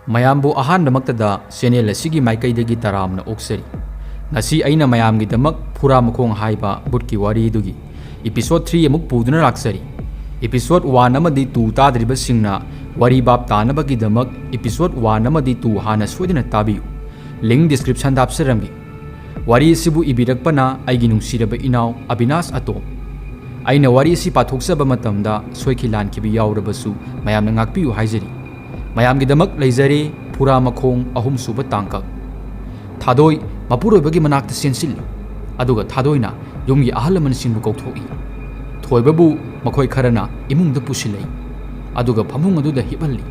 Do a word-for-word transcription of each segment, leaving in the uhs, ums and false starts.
ꯃꯌꯥꯝꯕꯨ ꯑꯍꯥꯟꯕꯃꯛꯇꯗ ꯆꯦꯅꯦꯜ ꯑꯁꯤꯒꯤ ꯃꯥꯏꯀꯩꯗꯒꯤ ꯇꯔꯥꯝꯅ ꯑꯣꯛꯆꯔꯤ꯫ ꯉꯁꯤ ꯑꯩꯅ ꯃꯌꯥꯝꯒꯤꯗꯃꯛ ꯐꯨꯔꯥ ꯃꯈꯣꯡ ꯍꯥꯏꯕ ꯕꯨꯠꯀꯤ ꯋꯥꯔꯤꯗꯨꯒꯤ ꯏꯄꯤꯁꯣꯗ ꯊ꯭ꯔꯤ ꯑꯃꯨꯛ ꯄꯨꯗꯨꯅ ꯂꯥꯛꯆꯔꯤ꯫ ꯏꯄꯤꯁꯣꯗ ꯋꯥꯟ ꯑꯃꯗꯤ ꯇꯨ ꯇꯥꯗ꯭ꯔꯤꯕꯁꯤꯡꯅ ꯋꯥꯔꯤ ꯚꯥꯞ ꯇꯥꯅꯕꯒꯤꯗꯃꯛ ꯏꯄꯤꯁꯣꯗ ꯋꯥꯟ ꯑꯃꯗꯤ ꯇꯨ ꯍꯥꯟꯅ ꯁꯣꯏꯗꯅ ꯇꯥꯕꯤꯌꯨ꯫ ꯂꯤꯡ ꯗꯤꯁꯀ꯭ꯔꯤꯞꯁꯟꯗ ꯍꯥꯞꯆꯔꯝꯒꯦ꯫ ꯋꯥꯔꯤ ꯑꯁꯤꯕꯨ ꯏꯕꯤꯔꯛꯄꯅ ꯑꯩꯒꯤ ꯅꯨꯡꯁꯤꯔꯕ ꯏꯅꯥꯎ ꯑꯕꯤꯅꯥꯁ ꯑꯇꯣꯝ꯫ ꯑꯩꯅ ꯋꯥꯔꯤ ꯑꯁꯤ ꯄꯥꯊꯣꯛꯆꯕ ꯃꯇꯝꯗ ꯁꯣꯏꯈꯤ ꯂꯥꯟꯈꯤꯕ ꯌꯥꯎꯔꯕꯁꯨ ꯃꯌꯥꯝꯅ ꯉꯥꯛꯄꯤꯌꯨ ꯍꯥꯏꯖꯔꯤ꯫ ꯃꯌꯥꯝꯒꯤꯗꯃꯛ ꯂꯩꯖꯔꯦ ꯐꯨꯔꯥ ꯃꯈꯣꯡ ꯑꯍꯨꯝꯁꯨꯕ ꯇꯥꯡꯀꯛ꯫ ꯊꯥꯗꯣꯏ ꯃꯄꯨꯔꯣꯏꯕꯒꯤ ꯃꯅꯥꯛꯇ ꯆꯦꯟꯁꯤꯜꯂꯤ, ꯑꯗꯨꯒ ꯊꯥꯗꯣꯏꯅ ꯌꯨꯝꯒꯤ ꯑꯍꯜ ꯂꯃꯟꯁꯤꯡꯕꯨ ꯀꯧꯊꯣꯛꯏ꯫ ꯊꯣꯏꯕꯕꯨ ꯃꯈꯣꯏ ꯈꯔꯅ ꯏꯃꯨꯡꯗ ꯄꯨꯁꯤꯜꯂꯛꯏ, ꯑꯗꯨꯒ ꯐꯃꯨꯡ ꯑꯗꯨꯗ ꯍꯤꯞꯍꯜꯂꯤ꯫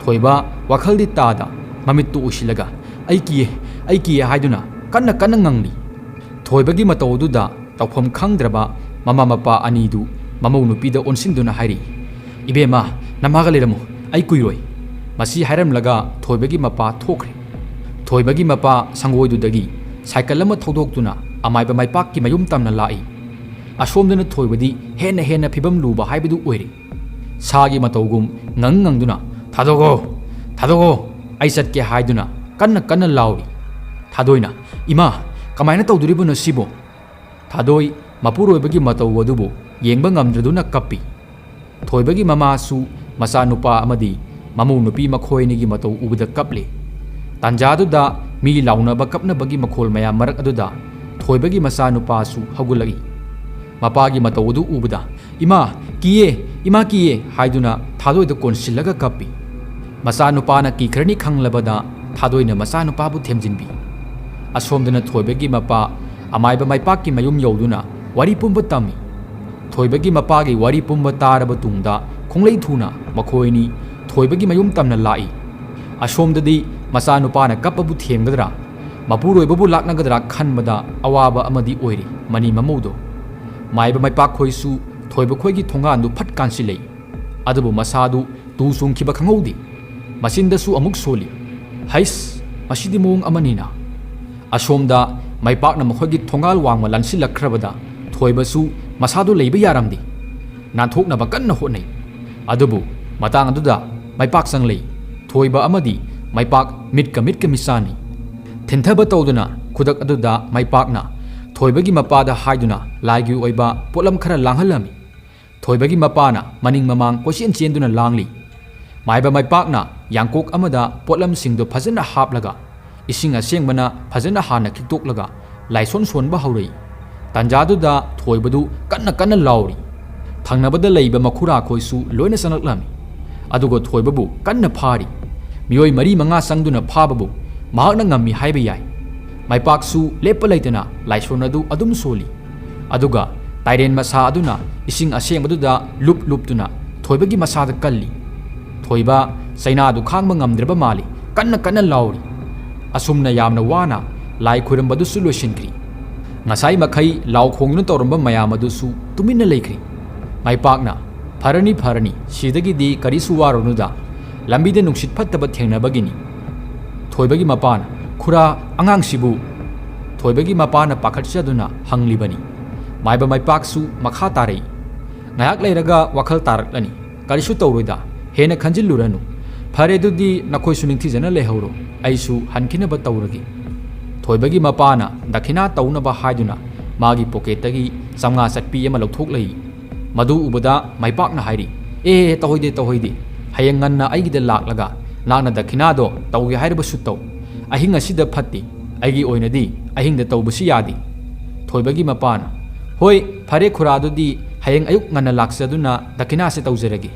ꯊꯣꯏꯕ ꯋꯥꯈꯜꯗꯤ ꯇꯥꯗ ꯃꯃꯤꯠꯇꯨ ꯎꯏꯁꯤꯜꯂꯒ "ꯑꯩ ꯀꯤꯌꯦ, ꯑꯩ ꯀꯤꯌꯦ" ꯍꯥꯏꯗꯨꯅ ꯀꯟꯅ ꯀꯟꯅ ꯉꯪꯂꯤ꯫ ꯊꯣꯏꯕꯒꯤ ꯃꯇꯧ ꯑꯗꯨꯗ ꯇꯧꯐꯝ ꯈꯪꯗ꯭ꯔꯕ ꯃꯃꯥ ꯃꯄꯥ ꯑꯅꯤꯗꯨ ꯃꯃꯧ ꯅꯨꯄꯤꯗ ꯑꯣꯟꯁꯤꯟꯗꯨꯅ ꯍꯥꯏꯔꯤ, "ꯏꯕꯦꯝꯃ, ꯅꯃꯥꯒ ꯂꯩꯔꯝꯃꯨ, ꯑꯩ ꯀꯨꯏꯔꯣꯏ"꯫ ꯃꯁꯤ ꯍꯥꯏꯔꯝꯂꯒ ꯊꯣꯏꯕꯒꯤ ꯃꯄꯥ ꯊꯣꯛꯈ꯭ꯔꯦ꯫ ꯊꯣꯏꯕꯒꯤ ꯃꯄꯥ ꯁꯪꯒꯣꯏꯗꯨꯗꯒꯤ ꯁꯥꯏꯀꯜ ꯑꯃ ꯊꯧꯗꯣꯛꯇꯨꯅ ꯑꯃꯥꯏꯕ ꯃꯥꯏꯄꯥꯛꯀꯤ ꯃꯌꯨꯝ ꯇꯝꯅ ꯂꯥꯛꯏ꯫ ꯑꯁꯣꯝꯗꯅ ꯊꯣꯏꯕꯗꯤ ꯍꯦꯟꯅ ꯍꯦꯟꯅ ꯐꯤꯕꯝ ꯂꯨꯕ ꯍꯥꯏꯕꯗꯨ ꯑꯣꯏꯔꯦ꯫ ꯁꯥꯒꯤ ꯃꯇꯧꯒꯨꯝ ꯉꯪ ꯉꯪꯗꯨꯅ, "ꯊꯥꯗꯣꯛꯑꯣ, ꯊꯥꯗꯣꯛꯑꯣ, ꯑꯩ ꯆꯠꯀꯦ" ꯍꯥꯏꯗꯨꯅ ꯀꯟꯅ ꯀꯟꯅ ꯂꯥꯎꯔꯤ꯫ ꯊꯥꯗꯣꯏꯅ, "ꯏꯃꯥ, ꯀꯃꯥꯏꯅ ꯇꯧꯗꯣꯔꯤꯕꯅꯣ ꯁꯤꯕꯣ?" ꯊꯥꯗꯣꯏ ꯃꯄꯨꯔꯣꯏꯕꯒꯤ ꯃꯇꯧ ꯑꯗꯨꯕꯨ ꯌꯦꯡꯕ ꯉꯝꯗ꯭ꯔꯗꯨꯅ ꯀꯞꯄꯤ꯫ ꯊꯣꯏꯕꯒꯤ ꯃꯃꯥꯁꯨ ꯃꯆꯥꯅꯨꯄꯥ ꯑꯃꯗꯤ ꯃꯃꯧ ꯅꯨꯄꯤ ꯃꯈꯣꯏ ꯑꯅꯤꯒꯤ ꯃꯇꯧ ꯎꯕꯗ ꯀꯞꯂꯦ꯫ ꯇꯥꯟꯖꯥꯗꯨꯗ ꯃꯤ ꯂꯥꯎꯅꯕ ꯀꯞꯅꯕꯒꯤ ꯃꯈꯣꯜ ꯃꯌꯥꯝ ꯃꯔꯛ ꯑꯗꯨꯗ ꯊꯣꯏꯕꯒꯤ ꯃꯆꯥꯅꯨꯄꯥꯁꯨ ꯍꯧꯒꯠꯂꯛꯏ꯫ ꯃꯄꯥꯒꯤ ꯃꯇꯧ ꯑꯗꯨ ꯎꯕꯗ, "ꯏꯃꯥ, ꯀꯤꯌꯦ, ꯏꯃꯥ, ꯀꯤꯌꯦ" ꯍꯥꯏꯗꯨꯅ ꯊꯥꯗꯣꯏꯗ ꯀꯣꯟꯁꯤꯜꯂꯒ ꯀꯞꯄꯤ꯫ ꯃꯆꯥꯅꯨꯄꯥꯅ ꯀꯤꯈ꯭ꯔꯅꯤ ꯈꯪꯂꯕꯗ ꯊꯥꯗꯣꯏꯅ ꯃꯆꯥꯅꯨꯄꯥꯕꯨ ꯊꯦꯝꯖꯤꯟꯕꯤ꯫ ꯑꯁꯣꯝꯗꯅ ꯊꯣꯏꯕꯒꯤ ꯃꯄꯥ ꯑꯃꯥꯏꯕ ꯃꯥꯏꯄꯥꯛꯀꯤ ꯃꯌꯨꯝ ꯌꯧꯗꯨꯅ ꯋꯥꯔꯤ ꯄꯨꯝꯕ ꯇꯝꯃꯤ꯫ ꯊꯣꯏꯕꯒꯤ ꯃꯄꯥꯒꯤ ꯋꯥꯔꯤ ꯄꯨꯝꯕ ꯇꯥꯔꯕ ꯇꯨꯡꯗ ꯈꯣꯡꯂꯩ ꯊꯨꯅ ꯃꯈꯣꯏ ꯑꯅꯤ ꯊꯣꯏꯕꯒꯤ ꯃꯌꯨꯝ ꯇꯝꯅ ꯂꯥꯛꯏ꯫ ꯑꯁꯣꯝꯗꯗꯤ ꯃꯆꯥꯅꯨꯄꯥꯅ ꯀꯞꯄꯕꯨ ꯊꯦꯝꯒꯗ꯭ꯔꯥ, ꯃꯄꯨꯔꯣꯏꯕꯕꯨ ꯂꯥꯛꯅꯒꯗ꯭ꯔꯥ ꯈꯟꯕꯗ ꯑꯋꯥꯕ ꯑꯃꯗꯤ ꯑꯣꯏꯔꯤ ꯃꯅꯤ ꯃꯃꯧꯗꯣ꯫ ꯃꯥꯏꯕ ꯃꯥꯏꯄꯥꯛꯈꯣꯏꯁꯨ ꯊꯣꯏꯕꯈꯣꯏꯒꯤ ꯊꯣꯡꯒꯥꯟꯗꯨ ꯐꯠ ꯀꯥꯟꯁꯤꯜꯂꯛꯏ꯫ ꯑꯗꯨꯕꯨ ꯃꯁꯥꯗꯨ ꯇꯨ ꯆꯣꯡꯈꯤꯕ ꯈꯪꯍꯧꯗꯦ꯫ ꯃꯆꯤꯟꯗꯁꯨ ꯑꯃꯨꯛ ꯁꯣꯜꯂꯤ, "ꯍꯩꯁ, ꯃꯁꯤꯗꯤ ꯃꯑꯣꯡ ꯑꯃꯅꯤꯅ"꯫ ꯑꯁꯣꯝꯗ ꯃꯥꯏꯄꯥꯛꯅ ꯃꯈꯣꯏꯒꯤ ꯊꯣꯡꯒꯥꯜ ꯋꯥꯡꯃ ꯂꯥꯟꯁꯤꯜꯂꯛꯈ꯭ꯔꯕꯗ ꯊꯣꯏꯕꯁꯨ ꯃꯁꯥꯗꯨ ꯂꯩꯕ ꯌꯥꯔꯝꯗꯦ꯫ ꯅꯥꯟꯊꯣꯛꯅꯕ ꯀꯟꯅ ꯍꯣꯠꯅꯩ꯫ ꯑꯗꯨꯕꯨ ꯃꯇꯥꯡ ꯑꯗꯨꯗ ꯃꯥꯏꯄꯥꯛ ꯆꯪꯂꯛꯏ꯫ ꯊꯣꯏꯕ ꯑꯃꯗꯤ ꯃꯩꯄꯥꯛ ꯃꯤꯠꯀ ꯃꯤꯠꯀ ꯃꯤꯆꯥꯟꯅꯤ꯫ ꯊꯤꯟꯊꯕ ꯇꯧꯗꯨꯅ ꯈꯨꯗꯛ ꯑꯗꯨꯗ ꯃꯩꯄꯥꯛꯅ ꯊꯣꯏꯕꯒꯤ ꯃꯄꯥꯗ ꯍꯥꯏꯗꯨꯅ ꯂꯥꯏꯒꯤ ꯑꯣꯏꯕ ꯄꯣꯠꯂꯝ ꯈꯔ ꯂꯥꯡꯍꯜꯂꯝꯃꯤ꯫ ꯊꯣꯏꯕꯒꯤ ꯃꯄꯥꯅ ꯃꯅꯤꯡ ꯃꯃꯥꯡ ꯀꯣꯏꯆꯦꯟ ꯆꯦꯟꯗꯨꯅ ꯂꯥꯡꯂꯤ꯫ ꯃꯥꯏꯕ ꯃꯩꯄꯥꯛꯅ ꯌꯥꯡꯀꯣꯛ ꯑꯃꯗ ꯄꯣꯠꯂꯝꯁꯤꯡꯗꯨ ꯐꯖꯅ ꯍꯥꯞꯂꯒ ꯏꯁꯤꯡ ꯑꯁꯦꯡꯕꯅ ꯐꯖꯅ ꯍꯥꯟꯅ ꯈꯤꯛꯇꯣꯛꯂꯒ ꯂꯥꯏꯁꯣꯟ ꯁꯣꯟꯕ ꯍꯧꯔꯛꯏ꯫ ꯇꯥꯟꯖꯥꯗꯨꯗ ꯊꯣꯏꯕꯗꯨ ꯀꯟꯅ ꯀꯟꯅ ꯂꯥꯎꯔꯤ꯫ ꯊꯪꯅꯕꯗ ꯂꯩꯕ ꯃꯈꯨꯔꯥꯈꯣꯏꯁꯨ ꯂꯣꯏꯅ ꯆꯪꯂꯛꯂꯝꯃꯤ꯫ ꯑꯗꯨꯒ ꯊꯣꯏꯕꯕꯨ ꯀꯟꯅ ꯐꯥꯔꯤ꯫ ꯃꯤꯑꯣꯏ ꯃꯔꯤ ꯃꯉꯥ ꯆꯪꯗꯨꯅ ꯐꯥꯕꯕꯨ ꯃꯍꯥꯛꯅ ꯉꯝꯃꯤ ꯍꯥꯏꯕ ꯌꯥꯏ꯫ ꯃꯩꯄꯥꯛꯁꯨ ꯂꯦꯞꯄ ꯂꯩꯇꯅ ꯂꯥꯏꯁꯣꯟ ꯑꯗꯨ ꯑꯗꯨꯝ ꯁꯣꯜꯂꯤ꯫ ꯑꯗꯨꯒ ꯇꯥꯏꯔꯦꯟ ꯃꯁꯥ ꯑꯗꯨꯅ ꯏꯁꯤꯡ ꯑꯁꯦꯡꯕꯗꯨꯗ ꯂꯨꯞ ꯂꯨꯞꯇꯨꯅ ꯊꯣꯏꯕꯒꯤ ꯃꯁꯥꯗ ꯀꯜꯂꯤ꯫ ꯊꯣꯏꯕ ꯆꯩꯅꯥꯗꯨ ꯈꯥꯡꯕ ꯉꯝꯗ꯭ꯔꯕ ꯃꯥꯜꯂꯤ, ꯀꯟꯅ ꯀꯟꯅ ꯂꯥꯎꯔꯤ꯫ ꯑꯁꯨꯝꯅ ꯌꯥꯝꯅ ꯋꯥꯅ ꯂꯥꯏ ꯈꯣꯏꯔꯝꯕꯗꯨꯁꯨ ꯂꯣꯏꯁꯤꯟꯈ꯭ꯔꯤ꯫ ꯉꯁꯥꯏ ꯃꯈꯩ ꯂꯥꯎ ꯈꯣꯡꯗꯨꯅ ꯇꯧꯔꯝꯕ ꯃꯌꯥꯝ ꯑꯗꯨꯁꯨ ꯇꯨꯃꯤꯟꯅ ꯂꯩꯈ꯭ꯔꯤ꯫ ꯃꯩꯄꯥꯛꯅ, "ꯐꯔꯅꯤ, ꯐꯔꯅꯤ, ꯁꯤꯗꯒꯤꯗꯤ ꯀꯔꯤꯁꯨ ꯋꯥꯔꯨꯅꯨꯗ, ꯂꯝꯕꯤꯗ ꯅꯨꯡꯁꯤꯠ ꯐꯠꯇꯕ ꯊꯦꯡꯅꯕꯒꯤꯅꯤ"꯫ ꯊꯣꯏꯕꯒꯤ ꯃꯄꯥꯅ, "ꯈꯨꯔꯥ, ꯑꯉꯥꯡꯁꯤꯕꯨ?" ꯊꯣꯏꯕꯒꯤ ꯃꯄꯥꯅ ꯄꯥꯈꯠꯆꯗꯨꯅ ꯍꯪꯂꯤꯕꯅꯤ꯫ ꯃꯥꯏꯕ ꯃꯩꯄꯥꯛꯁꯨ ꯃꯈꯥ ꯇꯥꯔꯛꯏ, "ꯉꯥꯏꯍꯥꯛ ꯂꯩꯔꯒ ꯋꯥꯈꯜ ꯇꯥꯔꯛꯂꯅꯤ꯫ ꯀꯔꯤꯁꯨ ꯇꯧꯔꯣꯏꯗ, ꯍꯦꯟꯅ ꯈꯟꯖꯤꯜꯂꯨꯔꯅꯨ꯫ ꯐꯔꯦ, ꯑꯗꯨꯗꯤ ꯅꯈꯣꯏꯁꯨ ꯅꯤꯡꯊꯤꯖꯅ ꯂꯩꯍꯧꯔꯣ, ꯑꯩꯁꯨ ꯍꯟꯈꯤꯅꯕ ꯇꯧꯔꯒꯦ"꯫ ꯊꯣꯏꯕꯒꯤ ꯃꯄꯥꯅ ꯗꯈꯤꯅꯥ ꯇꯧꯅꯕ ꯍꯥꯏꯗꯨꯅ ꯃꯥꯒꯤ ꯄꯣꯀꯦꯠꯇꯒꯤ ꯆꯥꯝꯃꯉꯥ ꯆꯠꯄꯤ ꯑꯃ ꯂꯧꯊꯣꯛꯂꯛꯏ꯫ ꯃꯗꯨ ꯎꯕꯗ ꯃꯩꯄꯥꯛꯅ ꯍꯥꯏꯔꯤ, "ꯑꯦ, ꯇꯧꯍꯣꯏꯗꯦ, ꯇꯧꯍꯣꯏꯗꯦ꯫ ꯍꯌꯦꯡ ꯉꯟꯅ ꯑꯩꯒꯤꯗ ꯂꯥꯛꯂꯒ ꯅꯍꯥꯛꯅ ꯗꯈꯤꯅꯥꯗꯣ ꯇꯧꯒꯦ ꯍꯥꯏꯔꯕꯁꯨ ꯇꯧ꯫ ꯑꯍꯤꯡ ꯑꯁꯤꯗ ꯐꯠꯇꯦ꯫ ꯑꯩꯒꯤ ꯑꯣꯏꯅꯗꯤ ꯑꯍꯤꯡꯗ ꯇꯧꯕꯁꯤ ꯌꯥꯗꯦ"꯫ ꯊꯣꯏꯕꯒꯤ ꯃꯄꯥꯅ, "ꯍꯣꯏ, ꯐꯔꯦ ꯈꯨꯔꯥ, ꯑꯗꯨꯗꯤ ꯍꯌꯦꯡ ꯑꯌꯨꯛ ꯉꯟꯅ ꯂꯥꯛꯆꯗꯨꯅ ꯗꯈꯤꯅꯥꯁꯦ ꯇꯧꯖꯔꯒꯦ꯫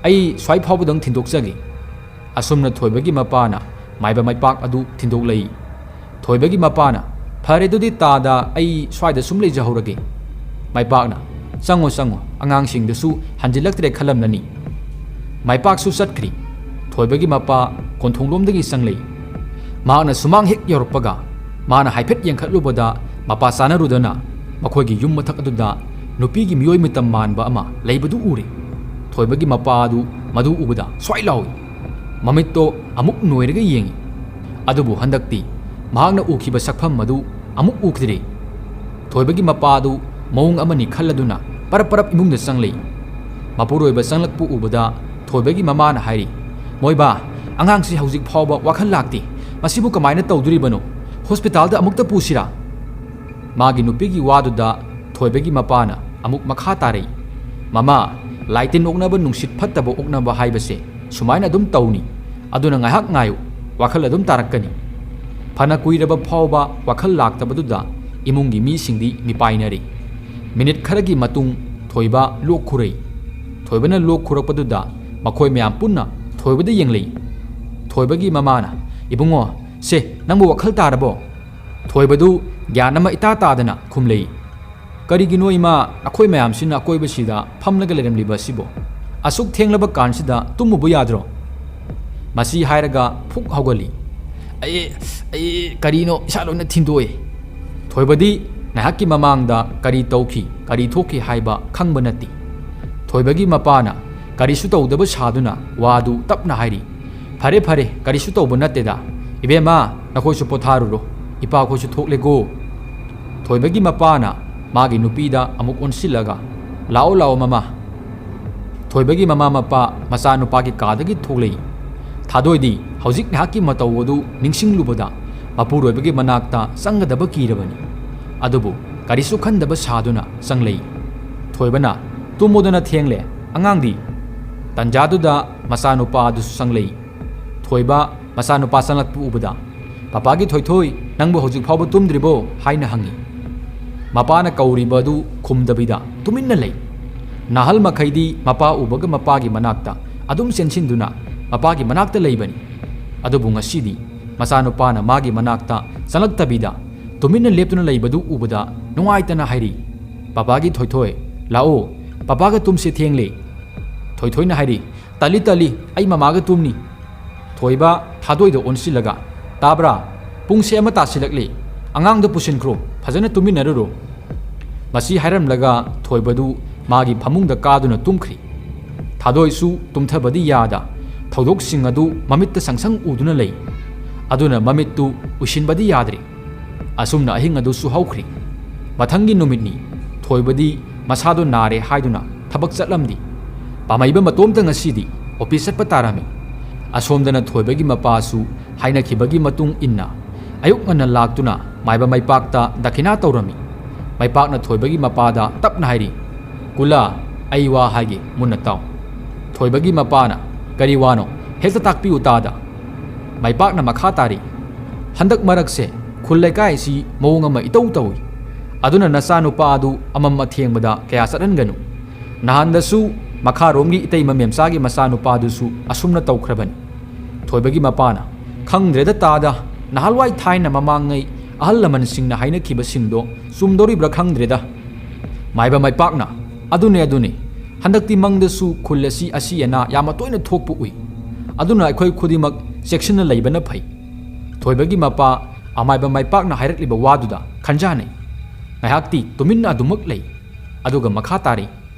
ꯑꯩ ꯁ꯭ꯋꯥꯏ ꯐꯥꯎꯕꯗꯪ ꯊꯤꯟꯗꯣꯛꯆꯒꯦ"꯫ ꯑꯁꯨꯝꯅ ꯊꯣꯏꯕꯒꯤ ꯃꯄꯥꯅ ꯃꯥꯏꯕ ꯃꯩꯄꯥꯛ ꯑꯗꯨ ꯊꯤꯟꯗꯣꯛꯂꯛꯏ꯫ ꯊꯣꯏꯕꯒꯤ ꯃꯄꯥꯅ, "ꯐꯔꯦ, ꯑꯗꯨꯗꯤ ꯇꯥꯗ ꯑꯩ ꯁ꯭ꯋꯥꯏꯗ ꯁꯨꯝ ꯂꯩꯖꯍꯧꯔꯒꯦ"꯫ ꯃꯩꯄꯥꯛꯅ, "ꯆꯪꯉꯣ, ꯆꯪꯉꯣ, ꯑꯉꯥꯡꯁꯤꯡꯗꯨꯁꯨ ꯍꯟꯖꯤꯜꯂꯛꯇ꯭ꯔꯦ ꯈꯜꯂꯝꯂꯅꯤ"꯫ ꯃꯩꯄꯥꯛꯁꯨ ꯆꯠꯈ꯭ꯔꯤ꯫ ꯊꯣꯏꯕꯒꯤ ꯃꯄꯥ ꯀꯣꯟꯊꯣꯡꯂꯣꯝꯗꯒꯤ ꯆꯪꯂꯛꯏ꯫ ꯃꯍꯥꯛꯅ ꯁꯨꯃꯥꯡ ꯍꯦꯛ ꯌꯧꯔꯛꯄꯒ ꯃꯥꯅ ꯍꯥꯏꯐꯦꯠ ꯌꯦꯡꯈꯠꯂꯨꯕꯗ ꯃꯄꯥ ꯆꯥꯅꯔꯨꯗꯅ ꯃꯈꯣꯏꯒꯤ ꯌꯨꯝ ꯃꯊꯛ ꯑꯗꯨꯗ ꯅꯨꯄꯤꯒꯤ ꯃꯤꯑꯣꯏ ꯃꯤꯇꯝ ꯃꯥꯟꯕ ꯑꯃ ꯂꯩꯕꯗꯨ ꯎꯔꯦ꯫ ꯊꯣꯏꯕꯒꯤ ꯃꯄꯥ ꯑꯗꯨ ꯃꯗꯨ ꯎꯕꯗ ꯁ꯭ꯋꯥꯏ ꯂꯥꯎꯏ꯫ ꯃꯃꯤꯠꯇꯣ ꯑꯃꯨꯛ ꯅꯣꯏꯔꯒ ꯌꯦꯡꯏ꯫ ꯑꯗꯨꯕꯨ ꯍꯟꯗꯛꯇꯤ ꯃꯍꯥꯛꯅ ꯎꯈꯤꯕ ꯁꯛꯐꯝ ꯑꯗꯨ ꯑꯃꯨꯛ ꯎꯈꯤꯗ꯭ꯔꯦ꯫ ꯊꯣꯏꯕꯒꯤ ꯃꯄꯥ ꯑꯗꯨ ꯃꯑꯣꯡ ꯑꯃꯅꯤ ꯈꯜꯂꯗꯨꯅ ꯄꯔꯞ ꯄꯔꯞ ꯏꯃꯨꯡꯗ ꯆꯪꯂꯛꯏ꯫ ꯃꯄꯨꯔꯣꯏꯕ ꯆꯪꯂꯛꯄ ꯎꯕꯗ ꯊꯣꯏꯕꯒꯤ ꯃꯃꯥꯅ ꯍꯥꯏꯔꯤ, "ꯃꯣꯏꯕꯥ, "ꯑꯉꯥꯡꯁꯤ ꯍꯧꯖꯤꯛ ꯐꯥꯎꯕ ꯋꯥꯈꯜ ꯂꯥꯛꯇꯦ꯫ ꯃꯁꯤꯕꯨ ꯀꯃꯥꯏꯅ ꯇꯧꯗꯣꯔꯤꯕꯅꯣ? ꯍꯣꯁꯄꯤꯇꯥꯜꯗ ꯑꯃꯨꯛꯇ ꯄꯨꯁꯤꯔꯥ?" ꯃꯥꯒꯤ ꯅꯨꯄꯤꯒꯤ ꯋꯥꯗꯨꯗ ꯊꯣꯏꯕꯒꯤ ꯃꯄꯥꯅ ꯑꯃꯨꯛ ꯃꯈꯥ ꯇꯥꯔꯛꯏ, "ꯃꯃꯥ, ꯂꯥꯏꯇꯤꯟ ꯑꯣꯛꯅꯕ, ꯅꯨꯡꯁꯤꯠ ꯐꯠꯇꯕ ꯑꯣꯛꯅꯕ ꯍꯥꯏꯕꯁꯦ ꯁꯨꯃꯥꯏꯅ ꯑꯗꯨꯝ ꯇꯧꯅꯤ꯫ ꯑꯗꯨꯅ ꯉꯥꯏꯍꯥꯛ ꯉꯥꯏꯌꯨ, ꯋꯥꯈꯜ ꯑꯗꯨꯝ ꯇꯥꯔꯛꯀꯅꯤ꯫" ꯐꯅ ꯀꯨꯏꯔꯕ ꯐꯥꯎꯕ ꯋꯥꯈꯜ ꯂꯥꯛꯇꯕꯗꯨꯗ ꯏꯃꯨꯡꯒꯤ ꯃꯤꯁꯤꯡꯗꯤ ꯃꯤꯄꯥꯏꯅꯔꯦ꯫ ꯃꯤꯅꯤꯠ ꯈꯔꯒꯤ ꯃꯇꯨꯡ ꯊꯣꯏꯕ ꯂꯣꯛ ꯈꯨꯔꯛꯏ꯫ ꯊꯣꯏꯕꯅ ꯂꯣꯛ ꯈꯨꯔꯛꯄꯗꯨꯗ ꯃꯈꯣꯏ ꯃꯌꯥꯝ ꯄꯨꯟꯅ ꯊꯣꯏꯕꯗ ꯌꯦꯡꯂꯛꯏ꯫ ꯊꯣꯏꯕꯒꯤ ꯃꯃꯥꯅ, "ꯏꯕꯨꯡꯉꯣ, ꯁꯦ, ꯅꯪꯕꯨ ꯋꯥꯈꯜ ꯇꯥꯔꯕꯣ?" ꯊꯣꯏꯕꯗꯨ ꯒ꯭ꯌꯥꯟ ꯑꯃ ꯏꯇꯥ ꯇꯥꯗꯅ ꯈꯨꯝꯂꯛꯏ꯫ "ꯀꯔꯤꯒꯤꯅꯣ ꯏꯃꯥ, ꯑꯩꯈꯣꯏ ꯃꯌꯥꯝꯁꯤꯅ ꯑꯀꯣꯏꯕꯁꯤꯗ ꯐꯝꯂꯒ ꯂꯩꯔꯝꯂꯤꯕ ꯑꯁꯤꯕꯣ? ꯑꯁꯨꯛ ꯊꯦꯡꯂꯕ ꯀꯥꯟꯁꯤꯗ ꯇꯨꯝꯃꯨꯕ ꯌꯥꯗ꯭ꯔꯣ?" ꯃꯁꯤ ꯍꯥꯏꯔꯒ ꯐꯨꯛ ꯍꯧꯒꯠꯂꯤ꯫ "ꯑꯩ, ꯑꯩ ꯀꯔꯤꯅꯣ ꯏꯁꯥ ꯂꯣꯏꯅ ꯊꯤꯟꯗꯣꯛꯑꯦ꯫" ꯊꯣꯏꯕꯗꯤ ꯉꯥꯏꯍꯥꯛꯀꯤ ꯃꯃꯥꯡꯗ ꯀꯔꯤ ꯇꯧꯈꯤ, ꯀꯔꯤ ꯊꯣꯛꯈꯤ ꯍꯥꯏꯕ ꯈꯪꯕ ꯅꯠꯇꯦ꯫ ꯊꯣꯏꯕꯒꯤ ꯃꯄꯥꯅ ꯀꯔꯤꯁꯨ ꯇꯧꯗꯕ ꯁꯥꯗꯨꯅ ꯋꯥꯗꯨ ꯇꯞꯅ ꯍꯥꯏꯔꯤ꯫ "ꯐꯔꯦ, ꯐꯔꯦ, ꯀꯔꯤꯁꯨ ꯇꯧꯕ ꯅꯠꯇꯦꯗ꯫ ꯏꯕꯦꯝꯃ, ꯅꯈꯣꯏꯁꯨ ꯄꯣꯊꯥꯔꯨꯔꯣ꯫ ꯏꯄꯥꯈꯣꯏꯁꯨ ꯊꯣꯛꯂꯦꯀꯣ꯫" ꯊꯣꯏꯕꯒꯤ ꯃꯄꯥꯅ ꯃꯥꯒꯤ ꯅꯨꯄꯤꯗ ꯑꯃꯨꯛ ꯑꯣꯟꯁꯤꯜꯂꯒ, "ꯂꯥꯛꯑꯣ, ꯂꯥꯛꯑꯣ, ꯃꯃꯥ꯫" ꯊꯣꯏꯕꯒꯤ ꯃꯃꯥ ꯃꯄꯥ ꯃꯆꯥꯅꯨꯄꯥꯒꯤ ꯀꯥꯗꯒꯤ ꯊꯣꯛꯂꯛꯏ꯫ ꯊꯥꯗꯣꯏꯗꯤ ꯍꯧꯖꯤꯛ ꯉꯥꯏꯍꯥꯛꯀꯤ ꯃꯇꯧ ꯑꯗꯨ ꯅꯤꯡꯁꯤꯡꯂꯨꯕꯗ ꯃꯄꯨꯔꯣꯏꯕꯒꯤ ꯃꯅꯥꯛꯇ ꯆꯪꯒꯗꯕ ꯀꯤꯔꯕꯅꯤ꯫ ꯑꯗꯨꯕꯨ ꯀꯔꯤꯁꯨ ꯈꯟꯗꯕ ꯁꯥꯗꯨꯅ ꯆꯪꯂꯛꯏ꯫ ꯊꯣꯏꯕꯅ, "ꯇꯨꯝꯃꯣꯗꯅ, ꯊꯦꯡꯂꯦ, ꯑꯉꯥꯡꯗꯤ?" ꯇꯟꯖꯥꯗꯨꯗ ꯃꯆꯥꯅꯨꯄꯥ ꯑꯗꯨꯁꯨ ꯆꯪꯂꯛꯏ꯫ ꯊꯣꯏꯕ ꯃꯆꯥꯅꯨꯄꯥ ꯆꯪꯂꯛꯄ ꯎꯕꯗ, "ꯄꯥꯄꯥꯒꯤ ꯊꯣꯏꯊꯣꯏ, ꯅꯪꯕꯨ ꯍꯧꯖꯤꯛ ꯐꯥꯎꯕ ꯇꯨꯝꯗ꯭ꯔꯤꯕꯣ?" ꯍꯥꯏꯅ ꯍꯪꯉꯤ꯫ ꯃꯄꯥꯅ ꯀꯧꯔꯤꯕ ꯑꯗꯨ ꯈꯨꯝꯗꯕꯤꯗ ꯇꯨꯃꯤꯟꯅ ꯂꯩ꯫ ꯅꯍꯥꯜ ꯃꯈꯩꯗꯤ ꯃꯄꯥ ꯎꯕꯒ ꯃꯄꯥꯒꯤ ꯃꯅꯥꯛꯇ ꯑꯗꯨꯝ ꯆꯦꯟꯁꯤꯟꯗꯨꯅ ꯃꯄꯥꯒꯤ ꯃꯅꯥꯛꯇ ꯂꯩꯕꯅꯤ꯫ ꯑꯗꯨꯕꯨ ꯉꯁꯤꯗꯤ ꯃꯆꯥꯅꯨꯄꯥꯅ ꯃꯥꯒꯤ ꯃꯅꯥꯛꯇ ꯆꯪꯂꯛꯇꯕꯤꯗ ꯇꯨꯃꯤꯟꯅ ꯂꯦꯞꯇꯨꯅ ꯂꯩꯕꯗꯨ ꯎꯕꯗ ꯅꯨꯡꯉꯥꯏꯇꯅ ꯍꯥꯏꯔꯤ, "ꯄꯥꯄꯥꯒꯤ ꯊꯣꯏꯊꯣꯏ, ꯂꯥꯛꯑꯣ, ꯄꯥꯄꯥꯒ ꯇꯨꯝꯁꯦ, ꯊꯦꯡꯂꯦ꯫" ꯊꯣꯏꯊꯣꯏꯅ ꯍꯥꯏꯔꯤ, "ꯇꯜꯂꯤ, ꯇꯜꯂꯤ, ꯑꯩ ꯃꯃꯥꯒ ꯇꯨꯝꯅꯤ꯫" ꯊꯣꯏꯕ ꯊꯥꯗꯣꯏꯗ ꯑꯣꯟꯁꯤꯜꯂꯒ, "ꯇꯥꯕ꯭ꯔꯥ? ꯄꯨꯡꯁꯦ ꯑꯃ ꯇꯥꯁꯤꯜꯂꯛꯂꯦ꯫ ꯑꯉꯥꯡꯗꯣ ꯄꯨꯁꯤꯟꯈ꯭ꯔꯣ, ꯐꯖꯅ ꯇꯨꯃꯤꯟꯅꯔꯨꯔꯣ꯫" ꯃꯁꯤ ꯍꯥꯏꯔꯝꯂꯒ ꯊꯣꯏꯕꯗꯨ ꯃꯥꯒꯤ ꯐꯃꯨꯡꯗ ꯀꯥꯗꯨꯅ ꯇꯨꯝꯈ꯭ꯔꯤ꯫ ꯊꯥꯗꯣꯏꯁꯨ ꯇꯨꯝꯊꯕꯗꯤ ꯌꯥꯗ ꯊꯧꯗꯣꯛꯁꯤꯡ ꯑꯗꯨ ꯃꯃꯤꯠꯇ ꯁꯪꯁꯪ ꯎꯗꯨꯅ ꯂꯩ꯫ ꯑꯗꯨꯅ ꯃꯃꯤꯠꯇꯨ ꯎꯏꯁꯤꯟꯕꯗꯤ ꯌꯥꯗ꯭ꯔꯤ꯫ ꯑꯁꯨꯝꯅ ꯑꯍꯤꯡ ꯑꯗꯨꯁꯨ ꯍꯧꯈ꯭ꯔꯤ꯫ ꯃꯊꯪꯒꯤ ꯅꯨꯃꯤꯠꯅꯤ꯫ ꯊꯣꯏꯕꯗꯤ ꯃꯁꯥꯗꯣ ꯅꯥꯔꯦ ꯍꯥꯏꯗꯨꯅ ꯊꯕꯛ ꯆꯠꯂꯝꯗꯦ꯫ ꯄꯥꯝꯃꯩꯕ ꯃꯇꯣꯝꯇ ꯉꯁꯤꯗꯤ ꯑꯣꯐꯤꯁ ꯆꯠꯄ ꯇꯥꯔꯝꯃꯤ꯫ ꯑꯁꯣꯝꯗꯅ ꯊꯣꯏꯕꯒꯤ ꯃꯄꯥꯁꯨ ꯍꯥꯏꯅꯈꯤꯕꯒꯤ ꯃꯇꯨꯡ ꯏꯟꯅ ꯑꯌꯨꯛ ꯉꯟꯅ ꯂꯥꯛꯇꯨꯅ ꯃꯥꯏꯕ ꯃꯩꯄꯥꯛꯇ ꯗꯈꯤꯅꯥ ꯇꯧꯔꯝꯃꯤ꯫ ꯃꯩꯄꯥꯛꯅ ꯊꯣꯏꯕꯒꯤ ꯃꯄꯥꯗ ꯇꯞꯅ ꯍꯥꯏꯔꯤ, "ꯀꯨꯂ, ꯑꯩ ꯋꯥ ꯍꯥꯏꯒꯦ, ꯃꯨꯟꯅ ꯇꯥꯎ꯫" ꯊꯣꯏꯕꯒꯤ ꯃꯄꯥꯅ, "ꯀꯔꯤ ꯋꯥꯅꯣ? ꯍꯦꯛꯇ ꯇꯥꯛꯄꯤꯌꯨ ꯇꯥꯗ꯫" ꯃꯩꯄꯥꯛꯅ ꯃꯈꯥ ꯇꯥꯔꯤ, "ꯍꯟꯗꯛ ꯃꯔꯛꯁꯦ ꯈꯨꯜ ꯂꯩꯀꯥꯏꯁꯤ ꯃꯑꯣꯡ ꯑꯃ ꯏꯇꯧ ꯇꯧꯏ꯫ ꯑꯗꯨꯅ ꯅꯆꯥꯅꯨꯄꯥ ꯑꯗꯨ ꯑꯃꯝ ꯑꯊꯦꯡꯕꯗ ꯀꯌꯥ ꯆꯠꯍꯟꯒꯅꯨ꯫ ꯅꯍꯥꯟꯗꯁꯨ ꯃꯈꯥꯔꯣꯝꯒꯤ ꯏꯇꯩꯃ ꯃꯦꯝꯆꯥꯒꯤ ꯃꯆꯥꯅꯨꯄꯥꯗꯨꯁꯨ ꯑꯁꯨꯝꯅ ꯇꯧꯈ꯭ꯔꯕꯅꯤ꯫" ꯊꯣꯏꯕꯒꯤ ꯃꯄꯥꯅ, "ꯈꯪꯗ꯭ꯔꯦꯗ ꯇꯥꯗ, ꯅꯍꯥꯟꯋꯥꯏ ꯊꯥꯏꯅ ꯃꯃꯥꯡꯉꯩ ꯑꯍꯜ ꯂꯃꯟꯁꯤꯡꯅ ꯍꯥꯏꯅꯈꯤꯕꯁꯤꯡꯗꯣ ꯆꯨꯝꯗꯧꯔꯤꯕ꯭ꯔꯥ ꯈꯪꯗ꯭ꯔꯦꯗ꯫" ꯃꯥꯏꯕ ꯃꯩꯄꯥꯛꯅ, "ꯑꯗꯨꯅꯦ, ꯑꯗꯨꯅꯦ꯫ ꯍꯟꯗꯛꯇꯤ ꯃꯪꯗꯁꯨ ꯈꯨꯜ ꯑꯁꯤ ꯑꯁꯤ ꯑꯅꯥ ꯌꯥꯝꯅ ꯇꯣꯏꯅ ꯊꯣꯛꯄ ꯎꯏ꯫ ꯑꯗꯨꯅ ꯑꯩꯈꯣꯏ ꯈꯨꯗꯤꯡꯃꯛ ꯆꯦꯛꯁꯤꯟꯅ ꯂꯩꯕꯅ ꯐꯩ꯫" ꯊꯣꯏꯕꯒꯤ ꯃꯄꯥ ꯑꯃꯥꯏꯕ ꯃꯩꯄꯥꯛꯅ ꯍꯥꯏꯔꯛꯂꯤꯕ ꯋꯥꯗꯨꯗ ꯈꯟꯖꯥꯟꯅꯩ꯫ ꯉꯥꯏꯍꯥꯛꯇꯤ ꯇꯨꯃꯤꯟꯅ ꯑꯗꯨꯃꯛ ꯂꯩ꯫ ꯑꯗꯨꯒ ꯃꯈꯥ ꯇꯥꯔꯤ,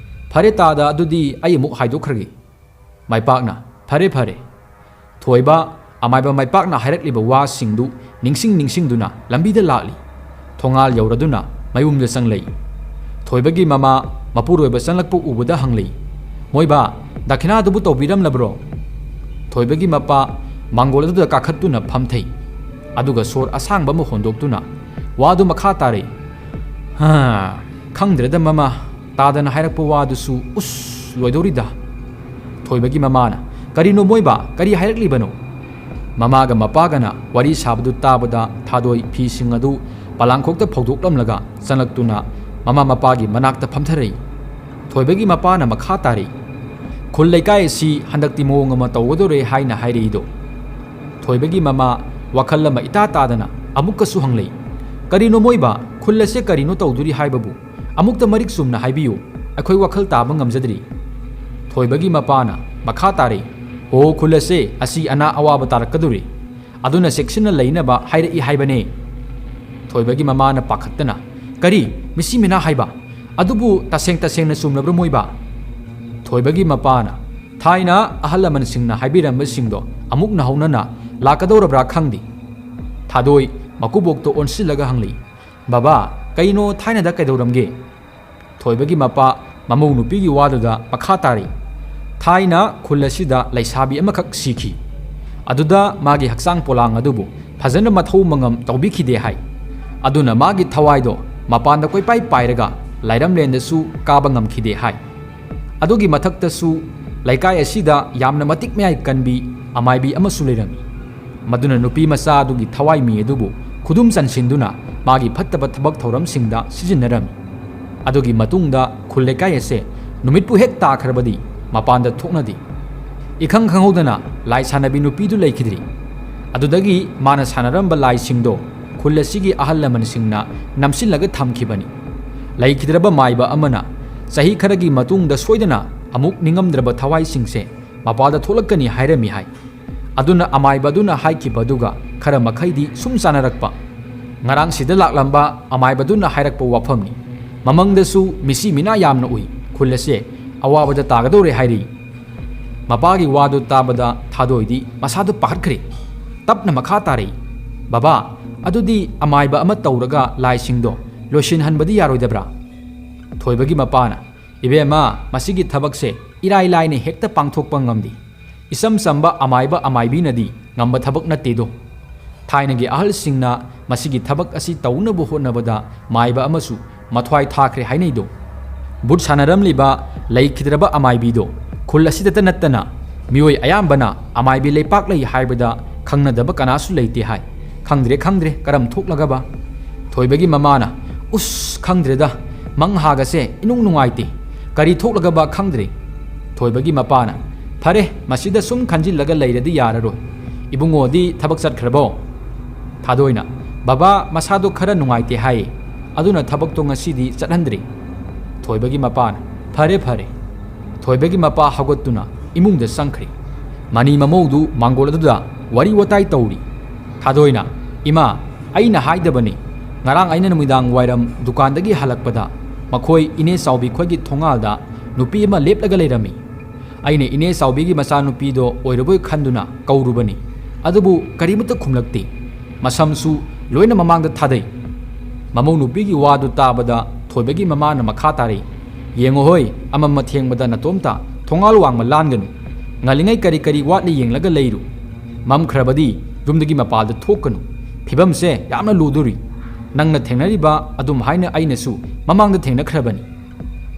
"ꯐꯔꯦ ꯇꯥꯗ, ꯑꯗꯨꯗꯤ ꯑꯩ ꯑꯃꯨꯛ ꯍꯥꯏꯗꯣꯛꯈ꯭ꯔꯒꯦ꯫" ꯃꯩꯄꯥꯛꯅ, "ꯐꯔꯦ, ꯐꯔꯦ꯫" ꯊꯣꯏꯕ ꯑꯃꯥꯏꯕ ꯃꯩꯄꯥꯛꯅ ꯍꯥꯏꯔꯛꯂꯤꯕ ꯋꯥꯁꯤꯡꯗꯨ ꯅꯤꯡꯁꯤꯡ ꯅꯤꯡꯁꯤꯡꯗꯨꯅ ꯂꯝꯕꯤꯗ ꯂꯥꯛꯂꯤ꯫ ꯊꯣꯡꯉꯥꯜ ꯌꯧꯔꯗꯨꯅ ꯃꯌꯨꯝꯗ ꯆꯪꯂꯛꯏ꯫ ꯊꯣꯏꯕꯒꯤ ꯃꯃꯥ ꯃꯄꯨꯔꯣꯏꯕ ꯆꯪꯂꯛꯄ ꯎꯕꯗ ꯍꯪꯂꯛꯏ, "ꯃꯣꯏꯕꯥ, ꯗꯈꯤꯅꯥꯗꯨꯕꯨ ꯇꯧꯕꯤꯔꯝꯂꯕ꯭ꯔꯣ?" ꯊꯣꯏꯕꯒꯤ ꯃꯄꯥ ꯃꯥꯡꯒꯣꯜ ꯑꯗꯨꯗ ꯀꯥꯈꯠꯇꯨꯅ ꯐꯝꯊꯩ꯫ ꯑꯗꯨꯒ ꯁꯣꯔ ꯑꯁꯥꯡꯕ ꯑꯃ ꯍꯣꯟꯗꯣꯛꯇꯨꯅ ꯋꯥꯗꯨ ꯃꯈꯥ ꯇꯥꯔꯛꯏ, "ꯍꯥ, ꯈꯪꯗ꯭ꯔꯦꯗ ꯃꯃꯥ, ꯇꯥꯗꯅ ꯍꯥꯏꯔꯛꯄ ꯋꯥꯗꯨꯁꯨ ꯎꯁ ꯂꯣꯏꯗꯧꯔꯤꯗ꯫" ꯊꯣꯏꯕꯒꯤ ꯃꯃꯥꯅ, "ꯀꯔꯤꯅꯣ ꯃꯣꯏꯕꯥ, ꯀꯔꯤ ꯍꯥꯏꯔꯛꯂꯤꯕꯅꯣ?" ꯃꯃꯥꯒ ꯃꯄꯥꯒꯅ ꯋꯥꯔꯤ ꯁꯥꯕꯗꯨ ꯇꯥꯕꯗ ꯊꯥꯗꯣꯏ ꯐꯤꯁꯤꯡ ꯑꯗꯨ ꯄꯂꯥꯡꯈꯣꯛꯇ ꯐꯧꯗꯣꯛꯂꯝꯂꯒ ꯆꯪꯂꯛꯇꯨꯅ ꯃꯃꯥ ꯃꯄꯥꯒꯤ ꯃꯅꯥꯛꯇ ꯐꯝꯊꯔꯛꯏ꯫ ꯊꯣꯏꯕꯒꯤ ꯃꯄꯥꯅ ꯃꯈꯥ ꯇꯥꯔꯛꯏ, "ꯈꯨꯜ ꯂꯩꯀꯥꯏ ꯑꯁꯤ ꯍꯟꯗꯛꯇꯤ ꯃꯑꯣꯡ ꯑꯃ ꯇꯧꯒꯗꯧꯔꯦ ꯍꯥꯏꯅ ꯍꯥꯏꯔꯛꯏꯗꯣ?" ꯊꯣꯏꯕꯒꯤ ꯃꯃꯥ ꯋꯥꯈꯜ ꯑꯃ ꯏꯇꯥ ꯇꯥꯗꯅ ꯑꯃꯨꯛꯀꯁꯨ ꯍꯪꯂꯛꯏ, "ꯀꯔꯤꯅꯣ ꯃꯣꯏꯕꯥ, ꯈꯨꯜ ꯑꯁꯦ ꯀꯔꯤꯅꯣ ꯇꯧꯗꯣꯔꯤ ꯍꯥꯏꯕꯕꯨ? ꯑꯃꯨꯛꯇ ꯃꯔꯤꯛ ꯆꯨꯝꯅ ꯍꯥꯏꯕꯤꯌꯨ, ꯑꯩꯈꯣꯏ ꯋꯥꯈꯜ ꯇꯥꯕ ꯉꯝꯖꯗ꯭ꯔꯤ꯫" ꯊꯣꯏꯕꯒꯤ ꯃꯄꯥꯅ ꯃꯈꯥ ꯇꯥꯔꯛꯏ, "ꯍꯣ, ꯈꯨꯜ ꯑꯁꯦ ꯑꯁꯤ ꯑꯅꯥ ꯑꯋꯥꯕ ꯇꯥꯔꯛꯀꯗꯧꯔꯤ, ꯑꯗꯨꯅ ꯆꯦꯛꯁꯤꯟꯅ ꯂꯩꯅꯕ ꯍꯥꯏꯔꯛꯏ ꯍꯥꯏꯕꯅꯦ꯫" ꯊꯣꯏꯕꯒꯤ ꯃꯃꯥꯅ ꯄꯥꯈꯠꯇꯅ, "ꯀꯔꯤ? ꯃꯤꯁꯤ ꯃꯤꯅꯥ ꯍꯥꯏꯕ? ꯑꯗꯨꯕꯨ ꯇꯁꯦꯡ ꯇꯁꯦꯡꯅ ꯆꯨꯝꯂꯕ꯭ꯔꯥ ꯃꯣꯏꯕꯥ?" ꯊꯣꯏꯕꯒꯤ ꯃꯄꯥꯅ, "ꯊꯥꯏꯅ ꯑꯍꯜ ꯂꯃꯟꯁꯤꯡꯅ ꯍꯥꯏꯕꯤꯔꯝꯕꯁꯤꯡꯗꯣ ꯑꯃꯨꯛ ꯅꯧꯍꯧꯅꯅ ꯂꯥꯛꯀꯗꯧꯔꯕ꯭ꯔꯥ ꯈꯪꯗꯦ꯫" ꯊꯥꯗꯣꯏ ꯃꯀꯨꯕꯣꯛꯇ ꯑꯣꯟꯁꯤꯜꯂꯒ ꯍꯪꯂꯛꯏ, "ꯕꯕꯥ, ꯀꯩꯅꯣ ꯊꯥꯏꯅꯗ ꯀꯩꯗꯧꯔꯝꯒꯦ?" ꯊꯣꯏꯕꯒꯤ ꯃꯄꯥ ꯃꯃꯧ ꯅꯨꯄꯤꯒꯤ ꯋꯥꯗꯨꯗ ꯃꯈꯥ ꯇꯥꯔꯤ, "ꯊꯥꯏꯅ ꯈꯨꯜ ꯑꯁꯤꯗ ꯂꯩꯁꯥꯕꯤ ꯑꯃꯈꯛ ꯁꯤꯈꯤ꯫ ꯑꯗꯨꯗ ꯃꯥꯒꯤ ꯍꯛꯆꯥꯡ ꯄꯣꯂꯥꯡ ꯑꯗꯨꯕꯨ ꯐꯖꯅ ꯃꯊꯧ ꯃꯉꯝ ꯇꯧꯕꯤꯈꯤꯗꯦ ꯍꯥꯏ꯫ ꯑꯗꯨꯅ ꯃꯥꯒꯤ ꯊꯋꯥꯏꯗꯣ ꯃꯄꯥꯟꯗ ꯀꯣꯏꯄꯥꯏ ꯄꯥꯏꯔꯒ ꯂꯥꯏꯔꯝꯂꯦꯟꯗꯁꯨ ꯀꯥꯕ ꯉꯝꯈꯤꯗꯦ ꯍꯥꯏ꯫ ꯑꯗꯨꯒꯤ ꯃꯊꯛꯇꯁꯨ ꯂꯩꯀꯥꯏ ꯑꯁꯤꯗ ꯌꯥꯝꯅ ꯃꯇꯤꯛ ꯃꯌꯥꯏ ꯀꯟꯕꯤ ꯑꯃꯥꯏꯕꯤ ꯑꯃꯁꯨ ꯂꯩꯔꯝꯃꯤ꯫ ꯃꯗꯨꯅ ꯅꯨꯄꯤ ꯃꯆꯥ ꯑꯗꯨꯒꯤ ꯊꯋꯥꯏ ꯃꯤ ꯑꯗꯨꯕꯨ ꯈꯨꯗꯨꯝ ꯆꯟꯁꯤꯟꯗꯨꯅ ꯃꯥꯒꯤ ꯐꯠꯇꯕ ꯊꯕꯛ ꯊꯧꯔꯝꯁꯤꯡꯗ ꯁꯤꯖꯤꯟꯅꯔꯝꯃꯤ꯫ ꯑꯗꯨꯒꯤ ꯃꯇꯨꯡꯗ ꯈꯨꯜ ꯂꯩꯀꯥꯏ ꯑꯁꯦ ꯅꯨꯃꯤꯠꯄꯨ ꯍꯦꯛ ꯇꯥꯈ꯭ꯔꯕꯗꯤ ꯃꯄꯥꯟꯗ ꯊꯣꯛꯅꯗꯦ꯫ ꯏꯈꯪ ꯈꯪꯍꯧꯗꯅ ꯂꯥꯏ ꯁꯥꯟꯅꯕꯤ ꯅꯨꯄꯤꯗꯨ ꯂꯩꯈꯤꯗ꯭ꯔꯤ꯫ ꯑꯗꯨꯗꯒꯤ ꯃꯥꯅ ꯁꯥꯟꯅꯔꯝꯕ ꯂꯥꯏꯁꯤꯡꯗꯣ ꯈꯨꯜ ꯑꯁꯤꯒꯤ ꯑꯍꯜ ꯂꯃꯟꯁꯤꯡꯅ ꯅꯝꯁꯤꯜꯂꯒ ꯊꯝꯈꯤꯕꯅꯤ꯫ ꯂꯩꯈꯤꯗ꯭ꯔꯕ ꯃꯥꯏꯕ ꯑꯃꯅ ꯆꯍꯤ ꯈꯔꯒꯤ ꯃꯇꯨꯡꯗ ꯁꯣꯏꯗꯅ ꯑꯃꯨꯛ ꯅꯤꯡꯉꯝꯗ꯭ꯔꯕ ꯊꯋꯥꯏꯁꯤꯡꯁꯦ ꯃꯄꯥꯜꯗ ꯊꯣꯛꯂꯛꯀꯅꯤ ꯍꯥꯏꯔꯝꯃꯤ ꯍꯥꯏ꯫ ꯑꯗꯨꯅ ꯑꯃꯥꯏꯕ ꯑꯗꯨꯅ ꯍꯥꯏꯈꯤꯕ ꯑꯗꯨꯒ ꯈꯔ ꯃꯈꯩꯗꯤ ꯁꯨꯝ ꯆꯥꯟꯅꯔꯛꯄ꯫ ꯉꯔꯥꯡ ꯁꯤꯗ ꯂꯥꯛꯂꯝꯕ ꯑꯃꯥꯏꯕꯗꯨꯅ ꯍꯥꯏꯔꯛꯄ ꯋꯥꯐꯝꯅꯤ꯫ ꯃꯃꯪꯗꯁꯨ ꯃꯤꯁꯤ ꯃꯤꯅꯥ ꯌꯥꯝꯅ ꯎꯏ, ꯈꯨꯜ ꯑꯁꯦ ꯑꯋꯥꯕꯗ ꯇꯥꯒꯗꯧꯔꯦ ꯍꯥꯏꯔꯤ꯫ ꯃꯄꯥꯒꯤ ꯋꯥꯗꯨ ꯇꯥꯕꯗ ꯊꯥꯗꯣꯏꯗꯤ ꯃꯁꯥꯗꯨ ꯄꯥꯈꯠꯈ꯭ꯔꯦ꯫ ꯇꯞꯅ ꯃꯈꯥ ꯇꯥꯔꯛꯏ, "ꯕꯕꯥ, ꯑꯗꯨꯗꯤ ꯑꯃꯥꯏꯕ ꯑꯃ ꯇꯧꯔꯒ ꯂꯥꯏꯁꯤꯡꯗꯣ ꯂꯣꯏꯁꯤꯟꯍꯟꯕꯗꯤ ꯌꯥꯔꯣꯏꯗꯕ꯭ꯔꯥ?" ꯊꯣꯏꯕꯒꯤ ꯃꯄꯥꯅ, "ꯏꯕꯦꯝꯃ, ꯃꯁꯤꯒꯤ ꯊꯕꯛꯁꯦ ꯏꯔꯥꯏ ꯂꯥꯏꯅ ꯍꯦꯛꯇ ꯄꯥꯡꯊꯣꯛꯄ ꯉꯝꯗꯦ꯫ ꯏꯆꯝ ꯆꯝꯕ ꯑꯃꯥꯏꯕ ꯑꯃꯥꯏꯕꯤꯅꯗꯤ ꯉꯝꯕ ꯊꯕꯛ ꯅꯠꯇꯦꯗꯣ꯫ ꯊꯥꯏꯅꯒꯤ ꯑꯍꯜꯁꯤꯡꯅ ꯃꯁꯤꯒꯤ ꯊꯕꯛ ꯑꯁꯤ ꯇꯧꯅꯕ ꯍꯣꯠꯅꯕꯗ ꯃꯥꯏꯕ ꯑꯃꯁꯨ ꯃꯊ꯭ꯋꯥꯏ ꯊꯥꯈ꯭ꯔꯦ ꯍꯥꯏꯅꯩꯗꯣ꯫ ꯕꯨꯠ ꯁꯥꯟꯅꯔꯝꯂꯤꯕ ꯂꯩꯈꯤꯗ꯭ꯔꯕ ꯑꯃꯥꯏꯕꯤꯗꯣ ꯈꯨꯜ ꯑꯁꯤꯗꯇ ꯅꯠꯇꯅ ꯃꯤꯑꯣꯏ ꯑꯌꯥꯝꯕꯅ ꯑꯃꯥꯏꯕꯤ ꯂꯩꯄꯥꯛ ꯂꯩ ꯍꯥꯏꯕꯗ ꯈꯪꯅꯗꯕ ꯀꯅꯥꯁꯨ ꯂꯩꯇꯦ ꯍꯥꯏ꯫ ꯈꯪꯗ꯭ꯔꯦ, ꯈꯪꯗ꯭ꯔꯦ, ꯀꯔꯝ ꯊꯣꯛꯂꯒꯕ?" ꯊꯣꯏꯕꯒꯤ ꯃꯃꯥꯅ, "ꯎꯁ, ꯈꯪꯗ꯭ꯔꯦꯗ, ꯃꯪ ꯍꯥꯒꯁꯦ ꯏꯅꯨꯡ ꯅꯨꯡꯉꯥꯏꯇꯦ꯫ ꯀꯔꯤ ꯊꯣꯛꯂꯒꯕ ꯈꯪꯗ꯭ꯔꯦ꯫" ꯊꯣꯏꯕꯒꯤ ꯃꯄꯥꯅ, "ꯐꯔꯦ, ꯃꯁꯤꯗ ꯁꯨꯝ ꯈꯟꯖꯤꯜꯂꯒ ꯂꯩꯔꯗꯤ ꯌꯥꯔꯔꯣꯏ꯫ ꯏꯕꯨꯡꯉꯣꯗꯤ ꯊꯕꯛ ꯆꯠꯈ꯭ꯔꯕꯣ?" ꯊꯥꯗꯣꯏꯅ, "ꯕꯕꯥ, ꯃꯁꯥꯗꯣ ꯈꯔ ꯅꯨꯡꯉꯥꯏꯇꯦ ꯍꯥꯏꯌꯦ, ꯑꯗꯨꯅ ꯊꯕꯛꯇꯣ ꯉꯁꯤꯗꯤ ꯆꯠꯍꯟꯗ꯭ꯔꯦ꯫" ꯊꯣꯏꯕꯒꯤ ꯃꯄꯥꯅ, "ꯐꯔꯦ, ꯐꯔꯦ꯫" ꯊꯣꯏꯕꯒꯤ ꯃꯄꯥ ꯍꯧꯒꯠꯇꯨꯅ ꯏꯃꯨꯡꯗ ꯆꯪꯈ꯭ꯔꯦ꯫ ꯃꯅꯤ ꯃꯃꯧꯗꯨ ꯃꯥꯡꯒꯣꯜ ꯑꯗꯨꯗ ꯋꯥꯔꯤ ꯋꯥꯇꯥꯏ ꯇꯧꯔꯤ꯫ ꯊꯥꯗꯣꯏꯅ, "ꯏꯃꯥ, ꯑꯩꯅ ꯍꯥꯏꯗꯕꯅꯤ, ꯉꯔꯥꯡ ꯑꯩꯅ ꯅꯨꯃꯤꯗꯥꯡ ꯋꯥꯏꯔꯝ ꯗꯨꯀꯥꯟꯗꯒꯤ ꯍꯜꯂꯛꯄꯗ ꯃꯈꯣꯏ ꯏꯅꯦ ꯆꯥꯎꯕꯤ ꯈꯣꯏꯒꯤ ꯊꯣꯡꯒꯥꯜꯗ ꯅꯨꯄꯤ ꯑꯃ ꯂꯦꯞꯂꯒ ꯂꯩꯔꯝꯃꯤ꯫ ꯑꯩꯅ ꯏꯅꯦ ꯆꯥꯎꯕꯤꯒꯤ ꯃꯆꯥꯅꯨꯄꯤꯗꯣ ꯑꯣꯏꯔꯕꯣꯏ ꯈꯟꯗꯨꯅ ꯀꯧꯔꯨꯕꯅꯤ, ꯑꯗꯨꯕꯨ ꯀꯔꯤꯃꯠꯇ ꯈꯨꯝꯂꯛꯇꯦ꯫ ꯃꯁꯝꯁꯨ ꯂꯣꯏꯅ ꯃꯃꯥꯡꯗ ꯊꯥꯗꯩ꯫" ꯃꯃꯧ ꯅꯨꯄꯤꯒꯤ ꯋꯥꯗꯨ ꯇꯥꯕꯗ ꯊꯣꯏꯕꯒꯤ ꯃꯃꯥꯅ ꯃꯈꯥ ꯇꯥꯔꯛꯏ, "ꯌꯦꯡꯉꯨ ꯍꯣꯏ, ꯑꯃꯝ ꯑꯊꯦꯡꯕꯗ ꯅꯇꯣꯝꯇ ꯊꯣꯡꯒꯥꯜ ꯋꯥꯡꯃ ꯂꯥꯟꯒꯅꯨ꯫ ꯉꯜꯂꯤꯉꯩ ꯀꯔꯤ ꯀꯔꯤ ꯋꯥꯠꯂꯤ ꯌꯦꯡꯂꯒ ꯂꯩꯔꯨ꯫ "ꯃꯝꯈ꯭ꯔꯕꯗꯤ ꯌꯨꯝꯗꯒꯤ ꯃꯄꯥꯜꯗ ꯊꯣꯛꯀꯅꯨ꯫ ꯐꯤꯕꯝꯁꯦ ꯌꯥꯝꯅ ꯂꯨꯗꯣꯔꯤ꯫ ꯅꯪꯅ ꯊꯦꯡꯅꯔꯤꯕ ꯑꯗꯨꯝ ꯍꯥꯏꯅ ꯑꯩꯅꯁꯨ ꯃꯃꯥꯡꯗ ꯊꯦꯡꯅꯈ꯭ꯔꯕꯅꯤ꯫"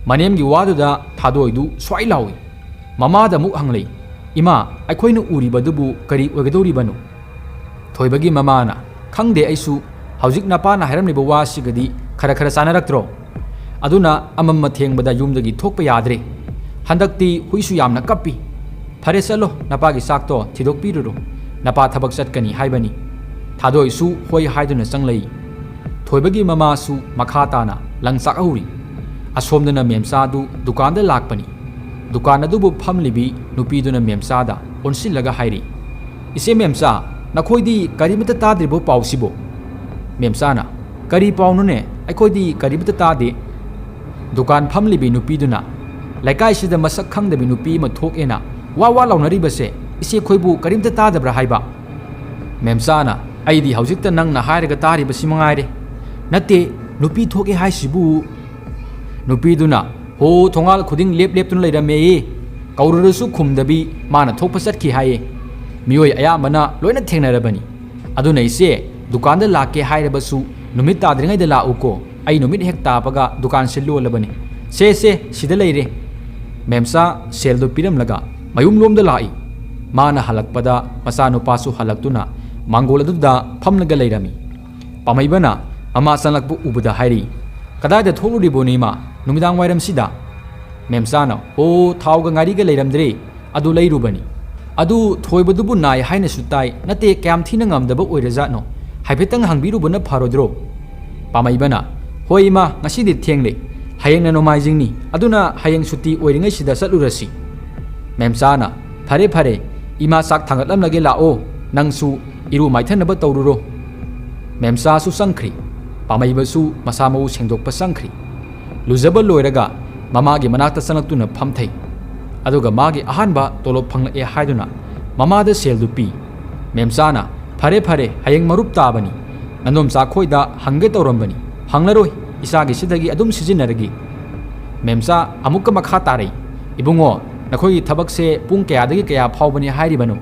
ꯃꯅꯦꯝꯒꯤ ꯋꯥꯗꯨꯗ ꯊꯥꯗꯣꯏꯗꯨ ꯁ꯭ꯋꯥꯏ ꯂꯥꯎꯏ꯫ ꯃꯃꯥꯗ ꯑꯃꯨꯛ ꯍꯪꯂꯛꯏ, "ꯏꯃꯥ, ꯑꯩꯈꯣꯏꯅ ꯎꯔꯤꯕꯗꯨꯕꯨ ꯀꯔꯤ ꯑꯣꯏꯒꯗꯧꯔꯤꯕꯅꯣ?" ꯊꯣꯏꯕꯒꯤ ꯃꯃꯥꯅ, "ꯈꯪꯗꯦ ꯑꯩꯁꯨ, ꯍꯧꯖꯤꯛ ꯅꯄꯥꯅ ꯍꯥꯏꯔꯝꯂꯤꯕ ꯋꯥꯁꯤꯒꯗꯤ ꯈꯔ ꯈꯔ ꯆꯥꯅꯔꯛꯇ꯭ꯔꯣ? ꯑꯗꯨꯅ ꯑꯃꯝ ꯑꯊꯦꯡꯕꯗ ꯌꯨꯝꯗꯒꯤ ꯊꯣꯛꯄ ꯌꯥꯗ꯭ꯔꯦ꯫ ꯍꯟꯗꯛꯇꯤ ꯍꯨꯏꯁꯨ ꯌꯥꯝꯅ ꯀꯞꯄꯤ꯫ ꯐꯔꯦ, ꯆꯠꯂꯣ, ꯅꯄꯥꯒꯤ ꯆꯥꯛꯇꯣ ꯊꯤꯗꯣꯛꯄꯤꯔꯨꯔꯣ꯫ ꯅꯄꯥ ꯊꯕꯛ ꯆꯠꯀꯅꯤ ꯍꯥꯏꯕꯅꯤ꯫" ꯊꯥꯗꯣꯏꯁꯨ ꯍꯣꯏ ꯍꯥꯏꯗꯨꯅ ꯆꯪꯂꯛꯏ꯫ ꯊꯣꯏꯕꯒꯤ ꯃꯃꯥꯁꯨ ꯃꯈꯥ ꯇꯥꯅ ꯂꯪꯆꯥꯛꯍꯧꯔꯤ꯫ ꯑꯁꯣꯝꯗꯅ ꯃꯦꯝꯆꯥꯗꯨ ꯗꯨꯀꯥꯟꯗ ꯂꯥꯛꯄꯅꯤ꯫ ꯗꯨꯀꯥꯟ ꯑꯗꯨꯕꯨ ꯐꯝꯂꯤꯕꯤ ꯅꯨꯄꯤꯗꯨꯅ ꯃꯦꯝꯆꯥꯗ ꯑꯣꯟꯁꯤꯜꯂꯒ ꯍꯥꯏꯔꯤ, "ꯏꯆꯦ ꯃꯦꯝꯆꯥ, ꯅꯈꯣꯏꯗꯤ ꯀꯔꯤꯃꯠꯇ ꯇꯥꯗ꯭ꯔꯤꯕꯣ ꯄꯥꯎꯁꯤꯕꯣ?" ꯃꯦꯝꯆꯥꯅ, "ꯀꯔꯤ ꯄꯥꯎꯅꯣꯅꯦ? ꯑꯩꯈꯣꯏꯗꯤ ꯀꯔꯤꯃꯠꯇ ꯇꯥꯗꯦ꯫" ꯗꯨꯀꯥꯟ ꯐꯝꯂꯤꯕꯤ ꯅꯨꯄꯤꯗꯨꯅ, "ꯂꯩꯀꯥꯏꯁꯤꯗ ꯃꯁꯛ ꯈꯪꯗꯕꯤ ꯅꯨꯄꯤ ꯑꯃ ꯊꯣꯛꯑꯦꯅ ꯋꯥ ꯋꯥ ꯂꯥꯎꯅꯔꯤꯕꯁꯦ ꯏꯆꯦ ꯈꯣꯏꯕꯨ ꯀꯔꯤꯝꯇ ꯇꯥꯗꯕ꯭ꯔꯥ ꯍꯥꯏꯕ?" ꯃꯦꯝꯆꯥꯅ, "ꯑꯩꯗꯤ ꯍꯧꯖꯤꯛꯇ ꯅꯪꯅ ꯍꯥꯏꯔꯒ ꯇꯥꯔꯤꯕꯁꯤ ꯃꯉꯥꯏꯔꯦ꯫ ꯅꯠꯇꯦ, ꯅꯨꯄꯤ ꯊꯣꯛꯑꯦ ꯍꯥꯏꯁꯤꯕꯨ?" ꯅꯨꯄꯤꯗꯨꯅ, "ꯍꯣ, ꯊꯣꯡꯒꯥꯜ ꯈꯨꯗꯤꯡ ꯂꯦꯞ ꯂꯦꯞꯇꯨꯅ ꯂꯩꯔꯝꯃꯦꯌꯦ꯫ ꯀꯧꯔꯨꯔꯁꯨ ꯈꯨꯝꯗꯕꯤ ꯃꯥꯅ ꯊꯣꯛꯄ ꯆꯠꯈꯤ ꯍꯥꯏꯌꯦ꯫ ꯃꯤꯑꯣꯏ ꯑꯌꯥꯝꯕꯅ ꯂꯣꯏꯅ ꯊꯦꯡꯅꯔꯕꯅꯤ꯫ ꯑꯗꯨꯅ ꯏꯆꯦ, ꯗꯨꯀꯥꯟꯗ ꯂꯥꯛꯀꯦ ꯍꯥꯏꯔꯕꯁꯨ ꯅꯨꯃꯤꯠ ꯇꯥꯗ꯭ꯔꯤꯉꯩꯗ ꯂꯥꯛꯎꯀꯣ꯫ ꯑꯩ ꯅꯨꯃꯤꯠ ꯍꯦꯛ ꯇꯥꯕꯒ ꯗꯨꯀꯥꯟꯁꯦ ꯂꯣꯜꯂꯕꯅꯤ꯫ ꯁꯦ, ꯁꯦ, ꯁꯤꯗ ꯂꯩꯔꯦ꯫" ꯃꯦꯝꯆꯥ ꯁꯦꯜꯗꯨ ꯄꯤꯔꯝꯂꯒ ꯃꯌꯨꯝꯂꯣꯝꯗ ꯂꯥꯛꯏ꯫ ꯃꯥꯅ ꯍꯜꯂꯛꯄꯗ ꯃꯆꯥꯅꯨꯄꯥꯁꯨ ꯍꯜꯂꯛꯇꯨꯅ ꯃꯥꯡꯒꯣꯜ ꯑꯗꯨꯗ ꯐꯝꯂꯒ ꯂꯩꯔꯝꯃꯤ꯫ ꯄꯥꯃꯩꯕꯅ ꯃꯃꯥ ꯆꯪꯂꯛꯄ ꯎꯕꯗ ꯍꯥꯏꯔꯤ, "ꯀꯗꯥꯏꯗ ꯊꯣꯛꯂꯨꯔꯤꯕꯅꯣ ꯏꯃꯥ, ꯅꯨꯃꯤꯗꯥꯡ ꯋꯥꯏꯔꯝꯁꯤꯗ?" ꯃꯦꯝꯆꯥꯅ, "ꯑꯣ, ꯊꯥꯎꯒ ꯉꯥꯔꯤꯒ ꯂꯩꯔꯝꯗ꯭ꯔꯦ, ꯑꯗꯨ ꯂꯩꯔꯨꯕꯅꯤ꯫ ꯑꯗꯨ ꯊꯣꯏꯕꯗꯨꯕꯨ ꯅꯥꯏ ꯍꯥꯏꯅꯁꯨ ꯇꯥꯏ, ꯅꯠꯇꯦ, ꯀꯌꯥꯝ ꯊꯤꯅ ꯉꯝꯗꯕ ꯑꯣꯏꯔꯖꯥꯠꯅꯣ? ꯍꯥꯏꯐꯦꯠꯇꯪ ꯍꯪꯕꯤꯔꯨꯕꯅ ꯐꯔꯣꯏꯗ꯭ꯔꯣ?" ꯄꯥꯃꯩꯕꯅ, "ꯍꯣꯏ ꯏꯃꯥ, ꯉꯁꯤꯗꯤ ꯊꯦꯡꯂꯦ꯫ ꯍꯌꯦꯡꯅ ꯅꯣꯡꯃꯥꯏꯖꯤꯡꯅꯤ, ꯑꯗꯨꯅ ꯍꯌꯦꯡ ꯁꯨꯇꯤ ꯑꯣꯏꯔꯤꯉꯩꯁꯤꯗ ꯆꯠꯂꯨꯔꯁꯤ꯫" ꯃꯦꯝꯆꯥꯅ, "ꯐꯔꯦ, ꯐꯔꯦ, ꯏꯃꯥ ꯆꯥꯛ ꯊꯥꯡꯒꯠꯂꯝꯂꯒꯦ, ꯂꯥꯛꯑꯣ꯫ ꯅꯪꯁꯨ ꯏꯔꯨ ꯃꯥꯏꯊꯅꯕ ꯇꯧꯔꯨꯔꯣ꯫" ꯃꯦꯝꯆꯥꯁꯨ ꯆꯪꯈ꯭ꯔꯤ꯫ ꯄꯥꯃꯩꯕꯁꯨ ꯃꯁꯥ ꯃꯎ ꯁꯦꯡꯗꯣꯛꯄ ꯆꯪꯈ꯭ꯔꯤ꯫ ꯂꯨꯖꯕ ꯂꯣꯏꯔꯒ ꯃꯃꯥꯒꯤ ꯃꯅꯥꯛꯇ ꯆꯪꯂꯛꯇꯨꯅ ꯐꯝꯊꯩ꯫ ꯑꯗꯨꯒ ꯃꯥꯒꯤ ꯑꯍꯥꯟꯕ ꯇꯣꯂꯣꯞ ꯐꯪꯂꯛꯑꯦ ꯍꯥꯏꯗꯨꯅ ꯃꯃꯥꯗ ꯁꯦꯜꯗꯨ ꯄꯤ꯫ ꯃꯦꯝꯆꯥꯅ, "ꯐꯔꯦ, ꯐꯔꯦ, ꯍꯌꯦꯡ ꯃꯔꯨꯞ ꯇꯥꯕꯅꯤ꯫ ꯅꯗꯣꯝꯆꯥ ꯈꯣꯏꯗ ꯍꯪꯒꯦ ꯇꯧꯔꯝꯕꯅꯤ꯫ ꯍꯪꯂꯔꯣꯏ, ꯏꯆꯥꯒꯤꯁꯤꯗꯒꯤ ꯑꯗꯨꯝ ꯁꯤꯖꯤꯟꯅꯔꯒꯦ꯫" ꯃꯦꯝꯆꯥ ꯑꯃꯨꯛꯀ ꯃꯈꯥ ꯇꯥꯔꯛꯏ, "ꯏꯕꯨꯡꯉꯣ, ꯅꯈꯣꯏꯒꯤ ꯊꯕꯛꯁꯦ ꯄꯨꯡ ꯀꯌꯥꯗꯒꯤ ꯀꯌꯥ ꯐꯥꯎꯕꯅꯤ ꯍꯥꯏꯔꯤꯕꯅꯣ?"